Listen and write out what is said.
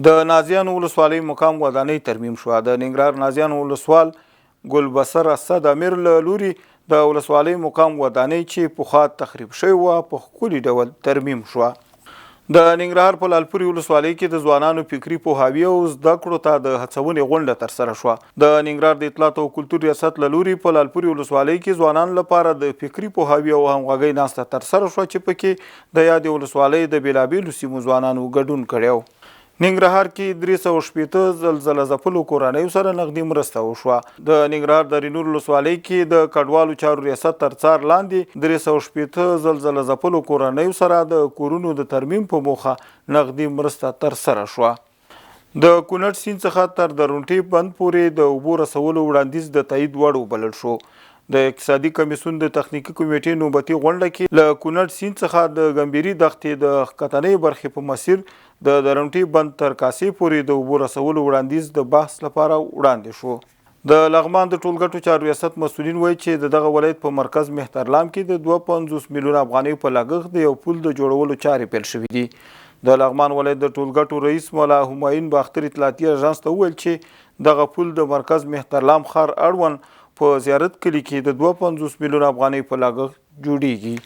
د نازیانو ولسوالۍ مقام ودانۍ ترمیم شوه. د ننګرهار نازیانو ولسوال ګلبصر اسد امیر له لوري د ولسوالۍ مقام ودانۍ چې پخوا تخریب شوې وه، په ښکلي ډول ترمیم شوه. د ننګرهار په لالپوري ولسوالۍ کې د ځوانانو فکري پوهاوي او زده کړو ته د هڅونې غونډه ترسره شوه. د ننګرهار د اطلاعاتو او کلتور ریاست له لوري په لالپوري ولسوالۍ کې ځوانانو لپاره د فکري پوهاوي او همغږۍ ناسته ترسره شوه چې پکې د یادې ولسوالۍ د بېلابېلو سیمو ځوانانو ګډون کړی و. ننګرهار کې 360 زلزله ځپلو کورنیو سره نغدي مرسته وشوه. د ننګرهار د رینور ولسوالۍ کې د کډوالو چارو ریاست تر څار لاندې 360 زلزله ځپلو کورنیو سره د کورونو د ترمیم په موخه نغدي مرسته ترسره شوه. د کونړ سیند څخه تر درونټې بند پورې د اوبو رسولو وړاندیز د تایید وړ وبلل شو. د اقتصادي کمیسیون د تخنیکي کمیټې نوبتي غونډه کې له کونړ سیند څخه د ګمبیري دښتې د ښکتنۍ برخې په مسیر د درونټې بند تر کاسې پورې د اوبو رسولو وړاندیز د بحث لپاره وړاندې شو. د لغمان د ټولګټو چارو ریاست مسؤلین وایي چې د دغه ولایت په مرکز مهترلام کې د 52 میلیونه افغانیو په لګښت د یو پول د جوړولو چارې پیل شوې دي. د لغمان ولایت د ټولګټو رئیس مولا همایون باختر اطلاعاتي اژانس ته وویل چې دغه پول د مرکز مهترلام ښار اړوند په زیارت کلي کې د 52 میلیونه افغانیو په لګښت جوړیږي.